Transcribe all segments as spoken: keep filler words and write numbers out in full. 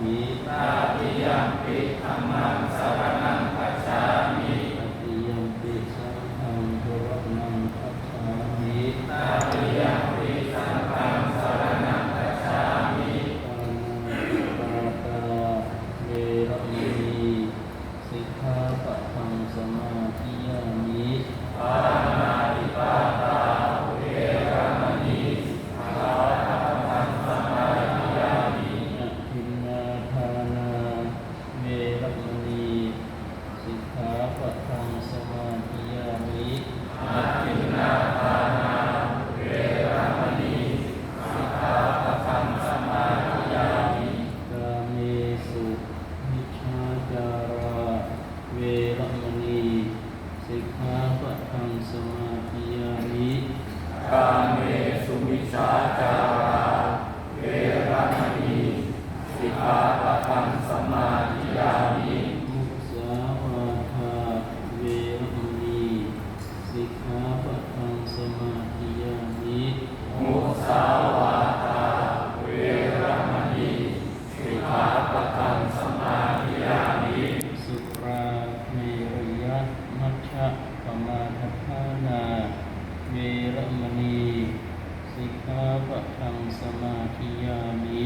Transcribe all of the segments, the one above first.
Tatiyampi dhammaṃ saraṇaṃ gacchāmi. Tatiyampi saṅghaṃ saraṇaṃ gacchāmi. Tatiyampi saṅghaṃ saraṇaṃ gacchāmi. Pāṇātipātā veramaṇī sikkhāpadaṃ samādiyāmi. Pāṇātipātā veramaṇī sikkhāpadaṃ samādiyāmi. Adinnādānā veramaṇī sikkhāpadaṃ samādiyāmi. Adinnādānā veramaṇī sikkhāpadaṃ samādiyāmi. Kāmesumicchācārā veramaṇī sikkhāpadaṃ samādiyāmi. Kāmesumicchācārā veramaṇī sikkhāpadaṃ samādiyāmi. Musāvādā veramaṇī sikkhāpadaṃ samādiyāmi. Musāvādā veramaṇī sikkhāpadaṃ samādiyāmi. Surāmerayamajjapamādaṭṭhānā veramaṇī sikkhāpadaṃ samādiyāmi.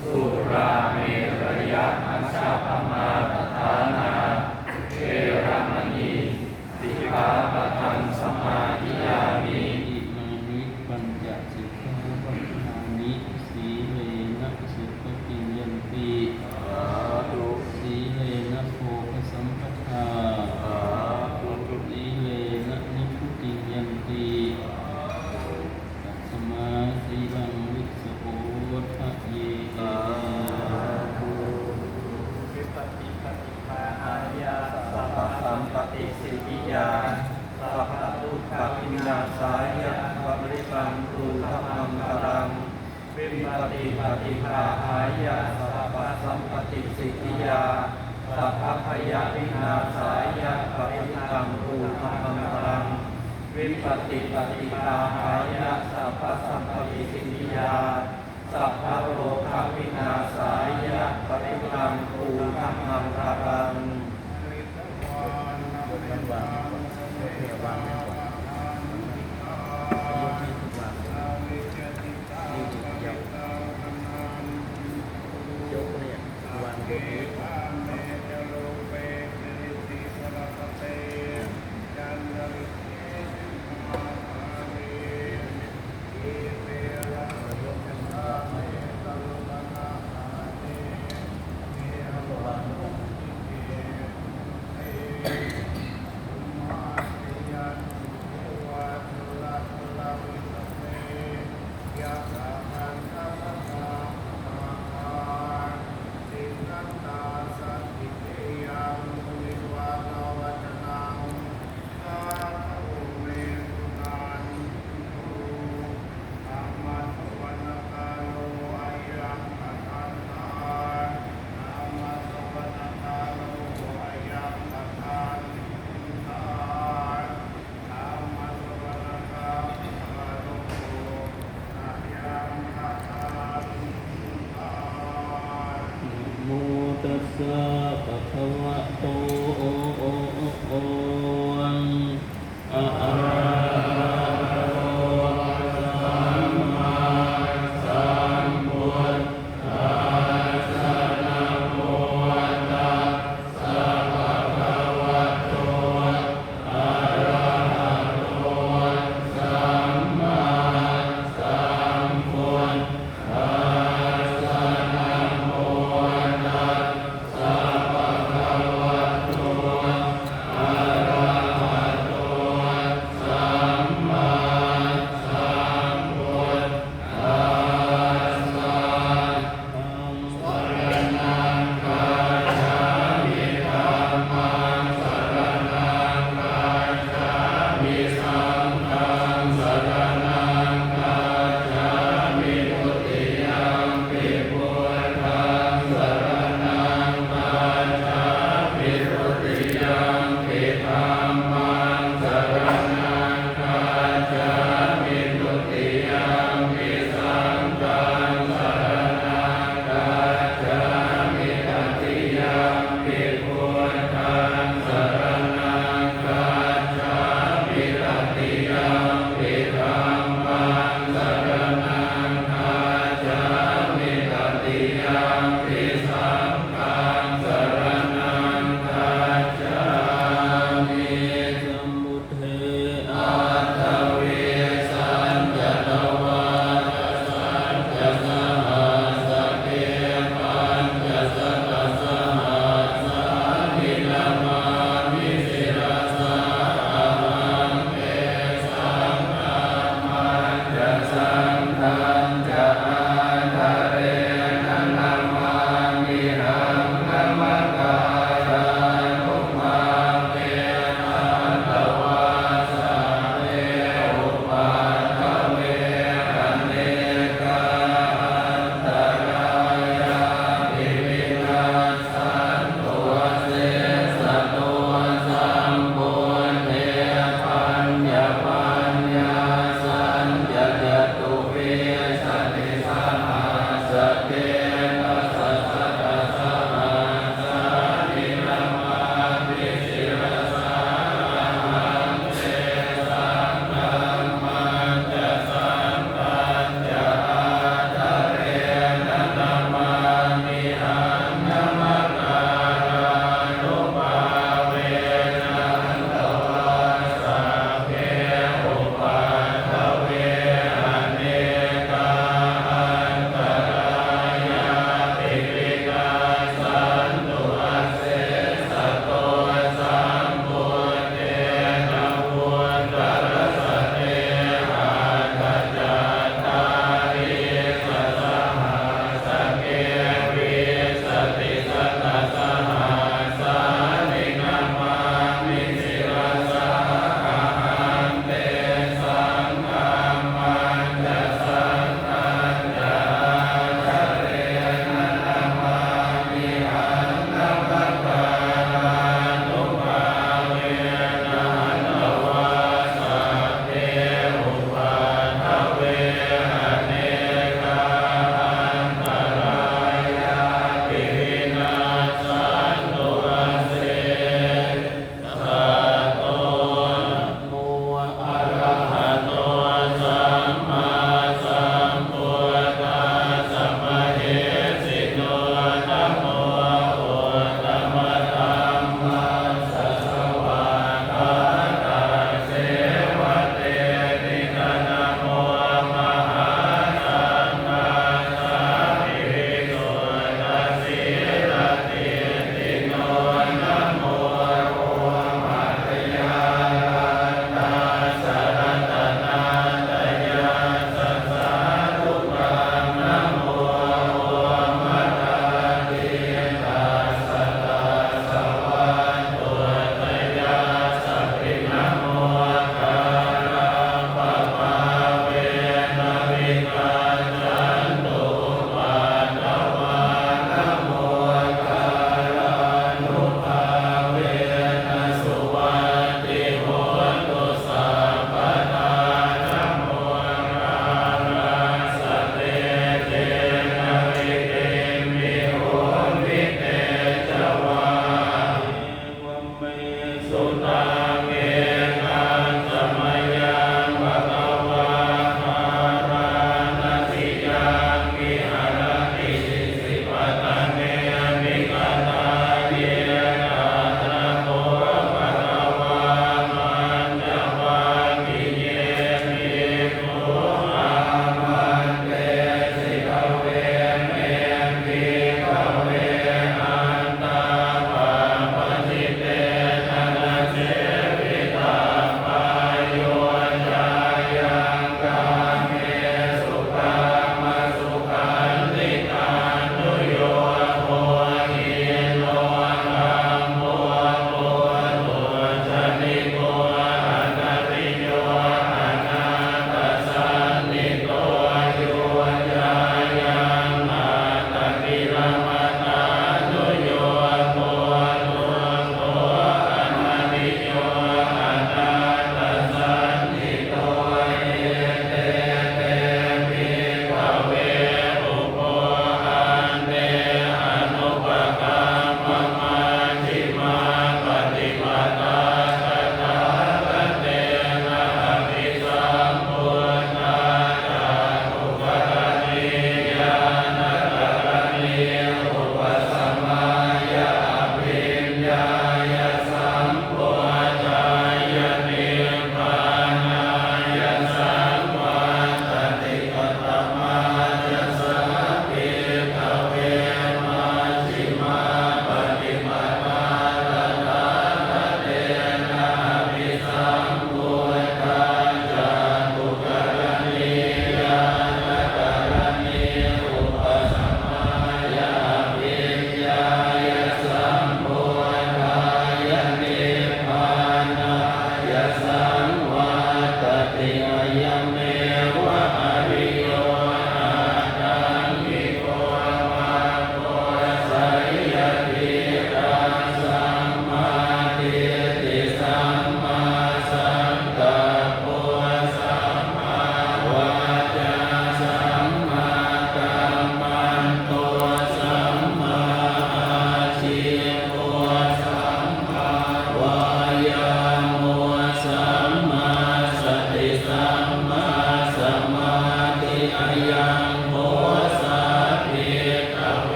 Surāmerayamajjapamādaṭṭhānā veramaṇī sikkhāpadaṃ samādiyāmi. Imāni pañca sikkhāpadāni. Sīlena sugatiṃ yanti. Sādhu. Sīlena bhogasampadā. Sādhu. Sīlena nibbutiṃ yanti. Sādhu. Tasmā sīlaṃ visodhaye. Sādhu. Vipattipaṭibāhāya sabbasampattisiddhiyā sabbadukkhavināsāya parittaṃ brūtha maṅgalaṃ. Vipattipaṭibāhāya sabbasampattisiddhiyā sabbabhayavināsāya parittaṃ brūtha maṅgalaṃ. Vipattipaṭibāhāya sabbasampattisiddhiyā sabbarogavināsāya parittaṃ brūtha maṅgalaṃ. ยกไว้วางไว้ก่อน ยกไว้วางไว้ก่อน ยกให้ทุกวางไว้ก่อน นี่ถูกเดียว ยกเนี่ย วางบนนี้ Sādhu me suṇantu. Dhammassavanakālo ayaṃ bhadantā. Dhammassavanakālo ayaṃ bhadantā. Dhammassavanakālo ayaṃ bhadantā. Namo tassa bhagavato arahato sammāsambuddhassa. Namo tassa bhagavato arahato sammāsambuddhassa. Namo tassa bhagavato arahato Dutiyampi saṅghaṃ saraṇaṃ gacchāmi. Sambuddhe aṭṭhavīsañca dvādasañca sahassake pañcasatasahassāni namāmi sirasā ahaṃ. Tesaṃ dhammañca saṅghañca ādarena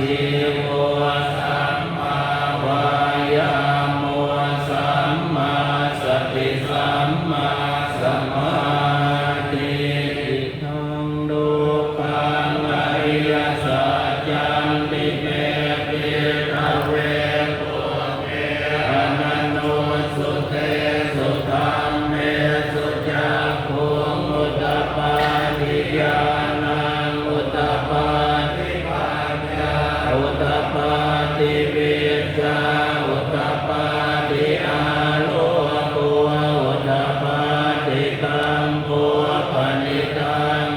Jīvo sammāvāyāmo sammāsati sammādhi. Idaṃ dukkhaṃ ariyasaccanti me bhikkhave pubbe ananussutesu dhammesu cakkhuṃ udapādi ñāṇaṃ udapādi paññā udapādi vijjā udapādi āloko udapādi. Taṃ kho panidaṃ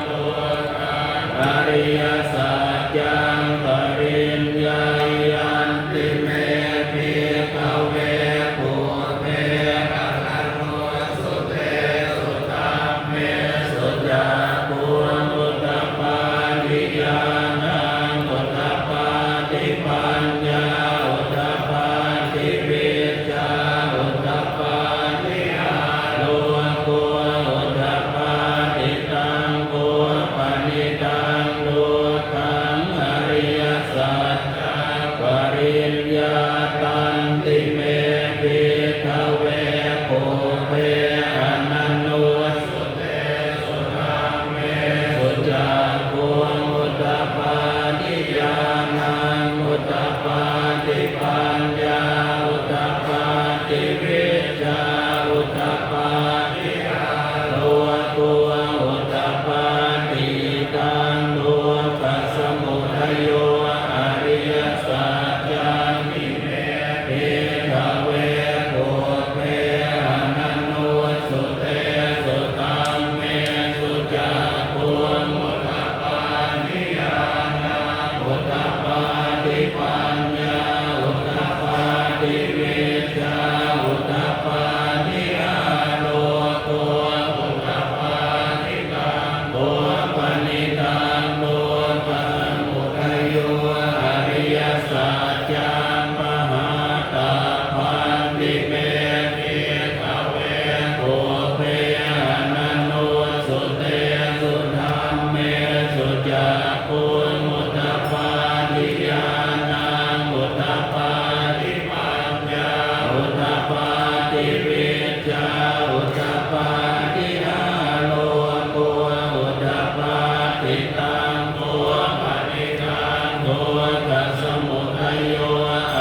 ariyasaccaṃ pariññeyyanti me bhikkhave pubbe ananussutesu dhammesu cakkhuṃ udapādi ñāṇaṃ udapādi paññā udapādi vijjā udapādi āloko udapādi. Taṃ kho panidaṃ dukkhaṃ ariyasaccaṃ pariññātanti me bhikkhave pubbe ananussutesu dhammesu cakkhuṃ udapādi ñāṇaṃ udapādi paññā udapādi vijjā udapādi āloko udapādi. Idaṃ dukkhasamudayo ariyasaccanti me bhikkhave pubbe ananussutesu dhammesu cakkhuṃ udapādi ñāṇaṃ udapādi paññā udapādi vijjā udapādi āloko udapādi. Taṃ kho panidaṃ dukkhasamudayo ariyasaccaṃ pahātabbanti me bhikkhave pubbe ananussutesu dhammesu cakkhuṃ udapādi ñāṇaṃ udapādi paññā udapādi vijjā udapādi āloko udapādi. Taṃ kho panidaṃ dukkhasamudayo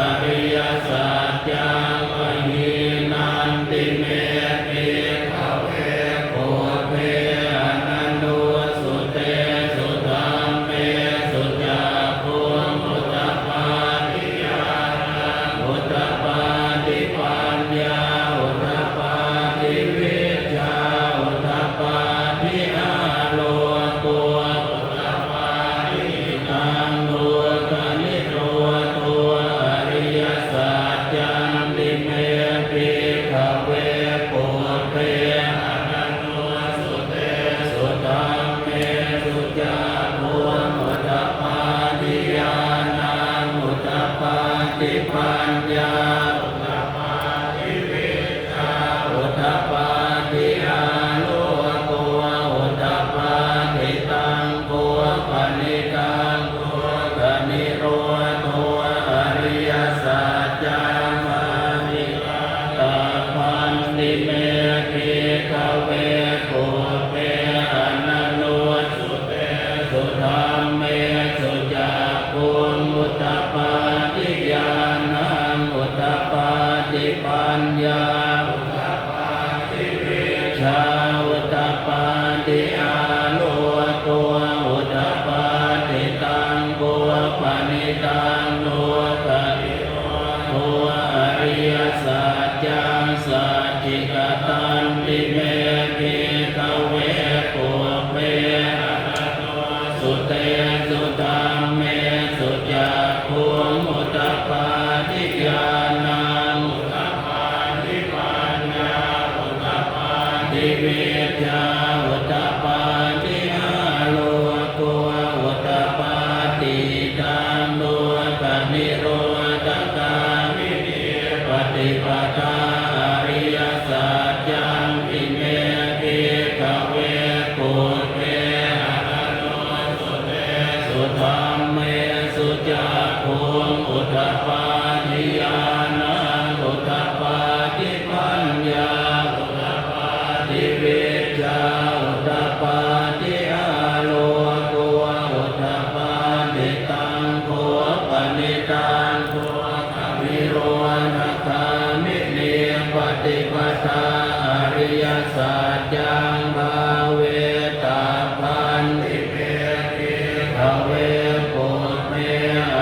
ariyasaccaṃ pahīnanti me bhikkhave pubbe ananussutesu dhammesu cakkhuṃ udapādi ñāṇaṃ udapādi paññā udapādi vijjā udapādi āloko udapādi. Idaṃ dukkhanirodho ariyasaccanti me bhikkhave pubbe ananussutesu dhammesu cakkhuṃ udapādi ñāṇaṃ udapādi paññā udapādi vijjā udapādi āloko udapādi. Taṃ kho panidaṃ dukkhanirodho ariyasaccaṃ pahīnantabbanti me bhikkhave pubbe ananussutesu dhammesu cakkhuṃ udapādi ñāṇaṃ udapādi paññā udapādi vijjā udapādi āloko udapādi. Taṃ kho panidaṃ dukkhanirodho ariyasaccaṃ sacchikatanti me bhikkhave pubbe ananussutesu dhammesu cakkhuṃ udapādi ñāṇaṃ udapādi paññā udapādi vijjā udapādi āloko udapādi. Taṃ kho panidaṃ dukkhanirodhagāminī paṭipadā ariyasaccaṃ bhāvetabbanti me bhikkhave pubbe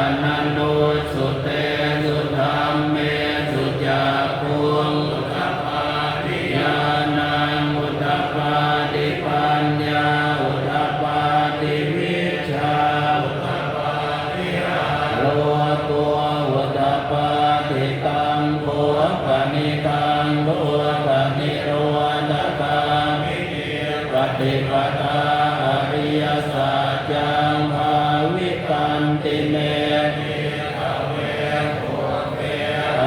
ananussutesu dhammesu cakkhuṃ udapādi ñāṇaṃ udapādi paññā udapādi vijjā udapādi āloko udapādi. Taṃ kho panidaṃ dukkhanirodhagāminī paṭipadā ariyasaccaṃ bhāvitanti me bhikkhave pubbe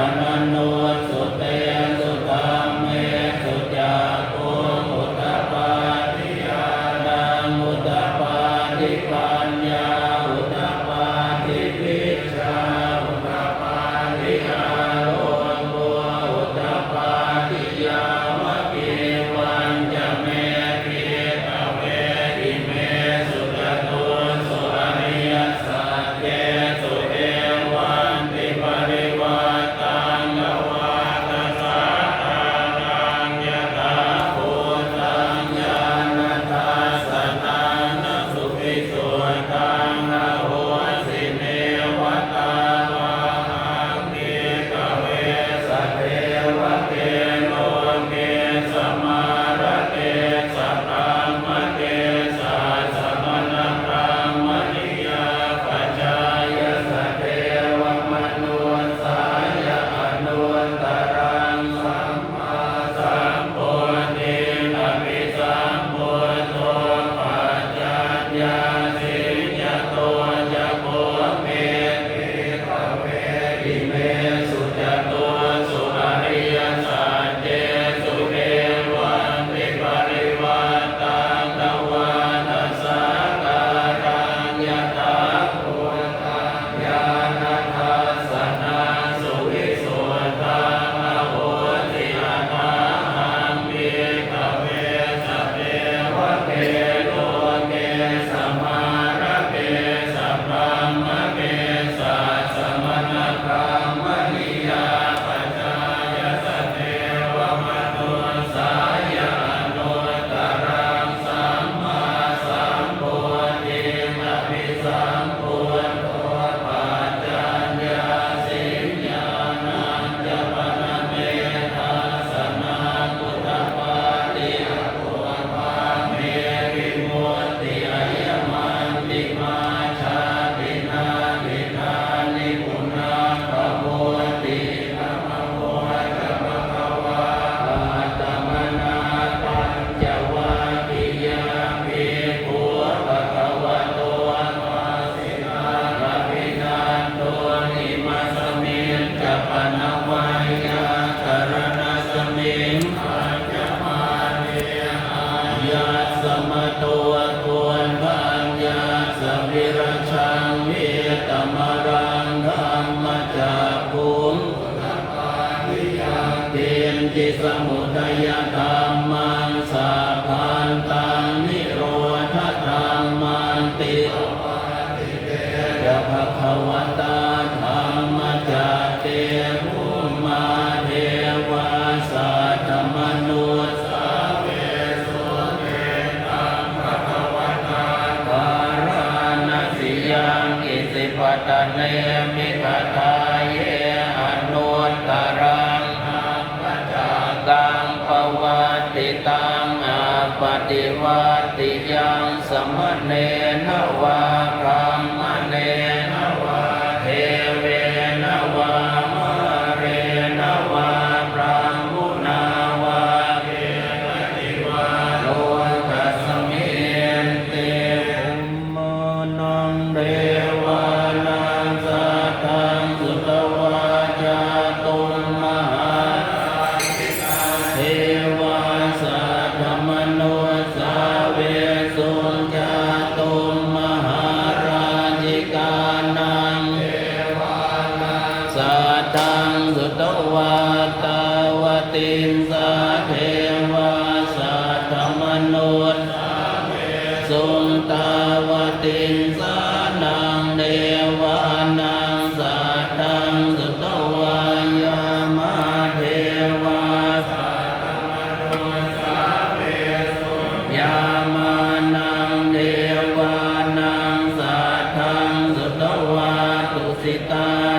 ananussutesu dhammesu cakkhuṃ udapādi ñāṇaṃ udapādi paññā udapādi vijjā udapādi āloko udapādi. Yāvakīvañca me bhikkhave imesu catūsu ariyasaccesu evantiparivaṭṭaṃ dvādasākāraṃ yathābhūtaṃ ñāṇadassanaṃ na suvisuddhaṃ ahosi. Neva tāvāhaṃ bhikkhave sadevake loke samārake sabrahmake sassamaṇabrāhmaṇiyā pajāya sadevamanussāya anuttaraṃ sammāsambodhiṃ abhisambuddho paccaññāsiṃ. Yato ca kho me bhikkhave imesu catūsu ariyasaccesu evantiparivaṭṭaṃ dvādasākāraṃ yathābhūtaṃ ñāṇadassanaṃ suvisuddhaṃ ahosi. Athāhaṃ bhikkhave sadevake loke samārake sabrahmake sassamaṇabrāhmaṇiyā pajāya sadevamanussāya anuttaraṃ sammāsambodhiṃ abhisambuddho paccaññāsiṃ. Ñāṇañca pana me dassanaṃ udapādi akuppā me vimutti ayamantimā jāti natthidāni punabbhavoti. Idamavoca bhagavā. Attamanā pañcavaggiyā bhikkhū bhagavato bhāsitaṃ abhinanduṃ. Imasmiñca pana veyyākaraṇasmiṃ bhaññamāne āyasmato koṇḍaññassa virajaṃ vītamalaṃ dhammacakkhuṃ udapādi: yaṅkiñci samudayadhammaṃ sabbantaṃ nirodhadhammanti. Pavattite ca bhagavatā dhammacakke bhummā devā saddamanussāvesuṃ: etaṃ bhagavatā bārāṇasiyaṃ isipatane migadāye anuttaraṃ dhammacakkaṃ pavattitaṃ appaṭivattiyaṃ samaṇena vā brāhmaṇena vā devena vā mārena vā brahmunā vā kenaci vā lokasminti. Bhummānaṃ devānaṃ saddaṃ sutvā cātummahārājikā devā saddamanussāvesuṃ. Cātummahārā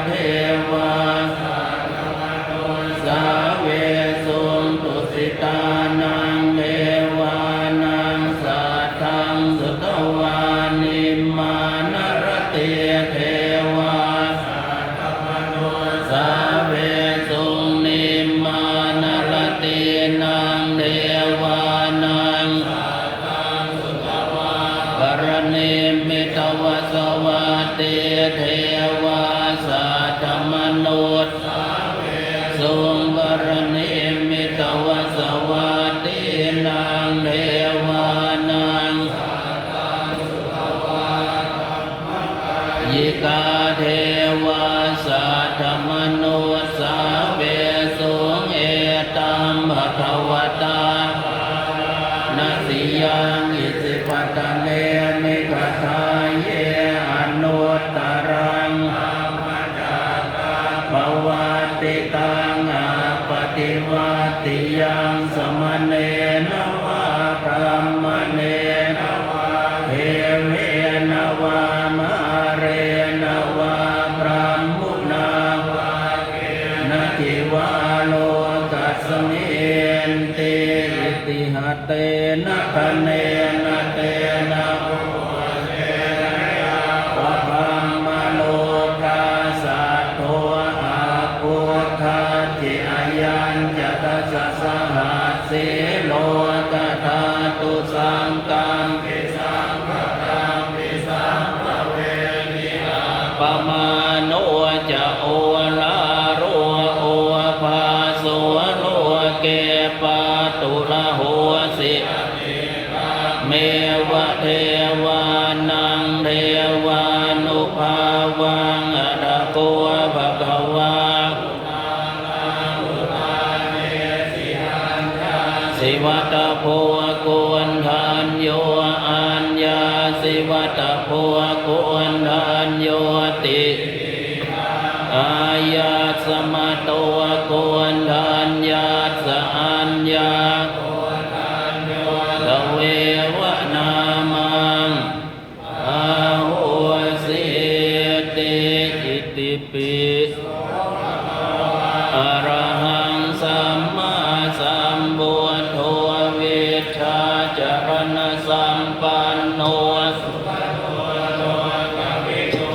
devā saddamanussāvesuṃ. Tusitānaṃ devānaṃ saddaṃ sutvā nimmānaratī devā saddamanussāvesuṃ. Nimmānaratīnaṃ devānaṃ saddaṃ sutvā paranimmitavasavattī devā saddamanussāvesuṃ. Paranimmitavasavattīnaṃ devānaṃ yikā devā saddamanussāvesuṃ. Etaṃ bhagavatā bārāṇasiyaṃ isipatane migadāye anuttaraṃ dhammacakkaṃ pavattitaṃ appaṭivattiyaṃ samaṇena vā brāhmaṇena vā devena vā mārena vā brahmunā vā kenaci vā lokasminti. Itiha tena khaṇena tena bhūtena yāva brahmalokā saddo abbhuggacchi. Ayañca dasasahassī lokadhātu saṅkampi saṃkhatampi sampavedhi. Appamāṇo ca oḷāro obhāso loke pāturahosi atikkammeva devānaṃ devānubhāvaṃ. Atha kho bhagavā udānaṃ udānesi: Aññāsi vata bho koṇḍañño, aññāsi vata bho koṇḍaññoti. Āyasmato koṇḍaññassa aññākoṇḍañño tveva nāmaṃ ahosīti. Itipi so bhagavā arahaṃ sammāsambuddho vijjācaraṇasampanno sugato lokavidū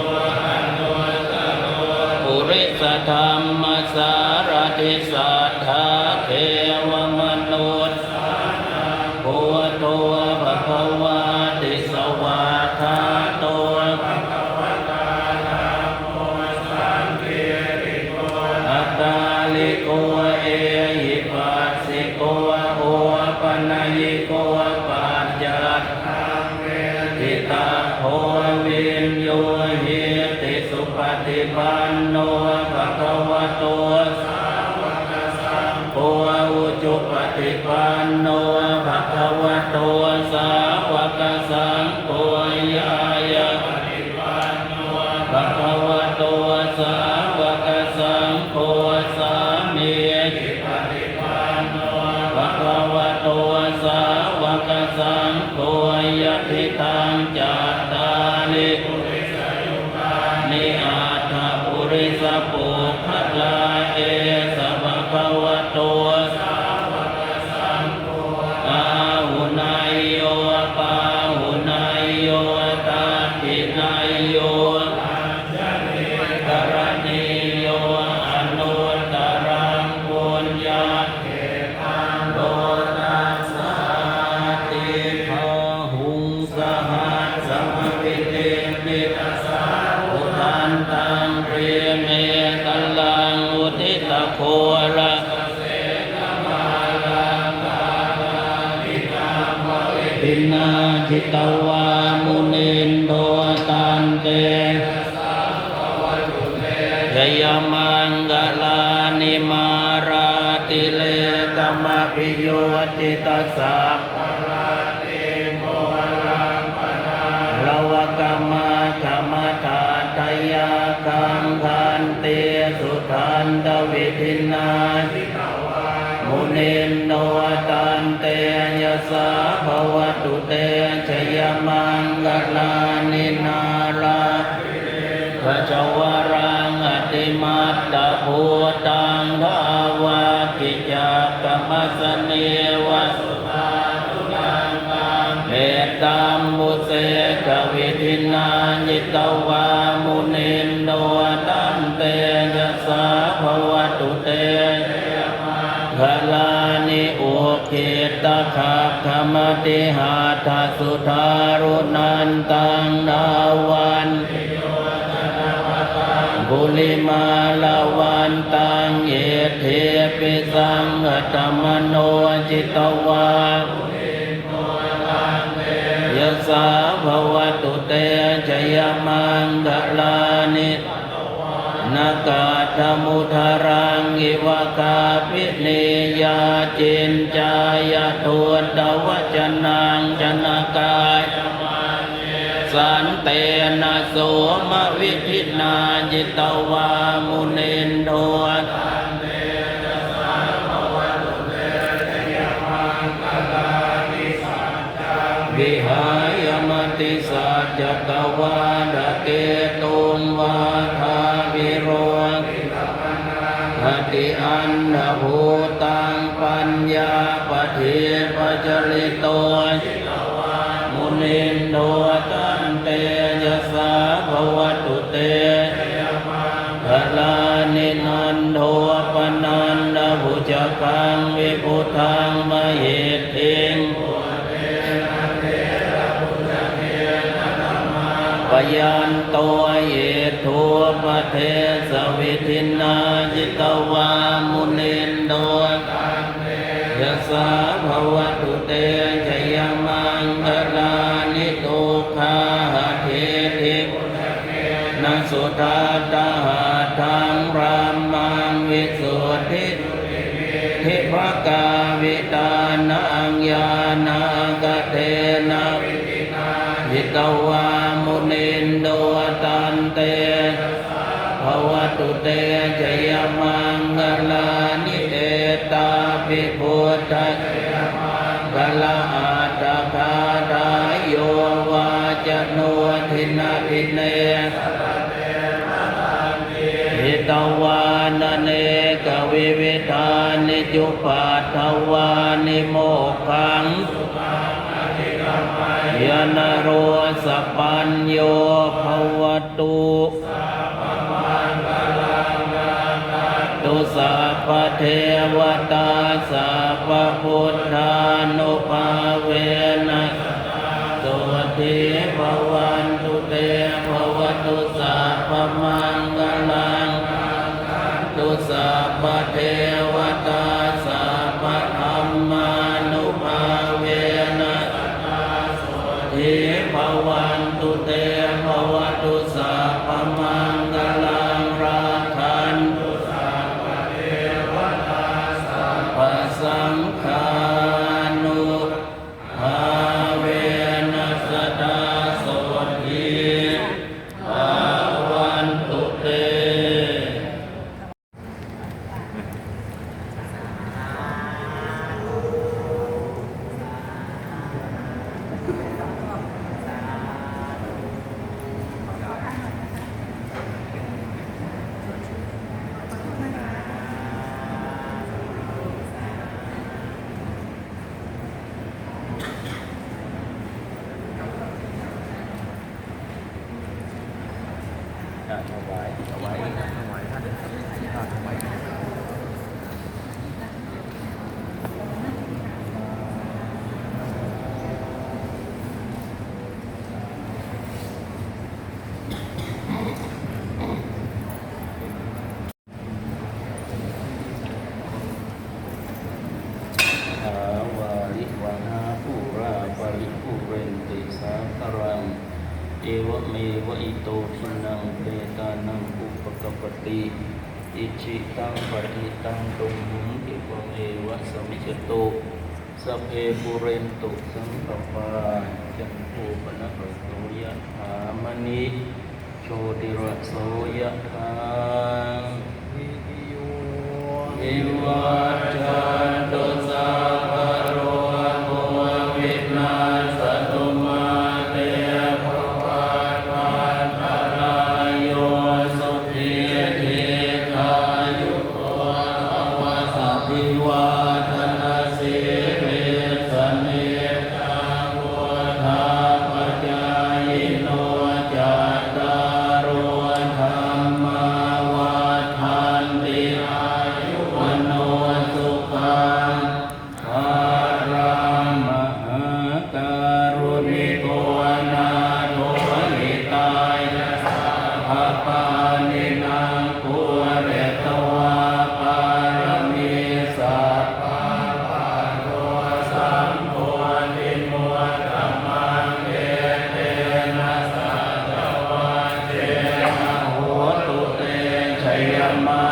anuttaro purisadammasārathi satthā devamanussānaṃ buddho bhagavāti. Svākkhāto bhagavatā dhammo sandiṭṭhiko akāliko ehipassiko opanayiko paccattaṃ veditabbo viññūhīti. Supaṭipanno bhagavato sāvakasaṅgho, ujupaṭipanno bhagavato sāvakasaṅgho, ñāyapaṭipanno bhagavato sāvakasaṅgho, sāmīcipaṭipanno bhagavato sāvakasaṅgho, yadidaṃ cattāri purisayugāni aṭṭha purisapuggalā, esa bhagavato sāvakasaṅgho āhuneyyo pāhuneyyo dakkhiṇeyyo añjalikaraṇīyo anuttaraṃ puññakkhettaṃ lokassāti. Bāhuṃ sahassam abhinimmitasāvudhantaṃ, grīmekhalaṃ uditaghorasasenamāraṃ, dānādidhammavidhinā jitavā munindo, tantejasā bhavatu te jayamaṅgalāni. Mārātirekam abhiyujjhitasabbarattiṃ, ghorampanāḷavakam akkhamathaddhayakkhaṃ, khantīsudantavidhinā jitavā munindo, tantejasā bhavatu te jayamaṅgalāni. Nāḷāgiriṃ gajavaraṃ ati matthabhūtaṃ dāvaggicakkamasanīva sudāruṇantaṃ mettambusekavidhinā jitavā munindo tantejasā bhavatu te jayamaṅgalāni. Ukkhittakhaggamatihatthasudāruṇantaṃ dhāvantiyojanapathaṅgulimālavantaṃ iddhībhisaṅkhatamano jitavā yasā bhavatu te jayamaṅgalāni. Katvāna kaṭṭhamudaraṃ iva gabbhinīyā ciñcāya duṭṭhavacanaṃ janakāyamajjhe santena somavidhinā jitavā munindo tantejasā bhavatu te jayamaṅgalāni. Saccaṃ vihāya matisaccakavādaketuṃ vādābhiropitamanaṃ atiandhabhūtaṃ paññāpadīpajalito jitavā munindo tantejasā bhavatu te jayamaṅgalāni. Nandopanandabhujagaṃ vibudhaṃ mahiddhiṃ payanto iddhūpadesavidhinā jitavā munindo tantejasā bhavatu te jayamaṅgalāni. Duggāhadiṭṭhibhujagena sudaṭṭhahatthaṃ brahmaṃ visuddhi dibakābhidhānaṃ ñāṇāgadena vidhinā jitavā munindo tantejasā bhavatu te jayamaṅgalāni. Etāpi buddhajayamaṅgalaaṭṭhagāthā yo vācano dinadine hitvānanekavividhāni cupaddavāni mokkhaṃ sukhaṃ adhigameyya naro sapañño bhavatu. Sabbamaṅgalaṃ rakkhantu sabbadevatā sabbabuddhānubhāvena sotthī bhavantu te. Bhavatu sabbamaṅgalaṃ rakkhantu sabbadevatā sabbadhammānubhāvena sotthī bhavantu te. Bhavatu sabbamaṅgalaṃ rakkhantu sabbadevatā sabbasaṅghānu bhāvena sadā sotthī bhavantu te. Yathā vārivahā pūrā paripūrenti sāgaraṃ, evameva ito dinnaṃ petānaṃ upakappati. Icchitaṃ patthitaṃ tumhaṃ khippameva samijjhatu, sabbe pūrentu saṅkappā, cando paṇṇaraso yathā, maṇi jotiraso yathā. Sabbītiyo vivajjantu, sabbarogo vinassatu, mā te bhavatvantarāyo, sukhī ma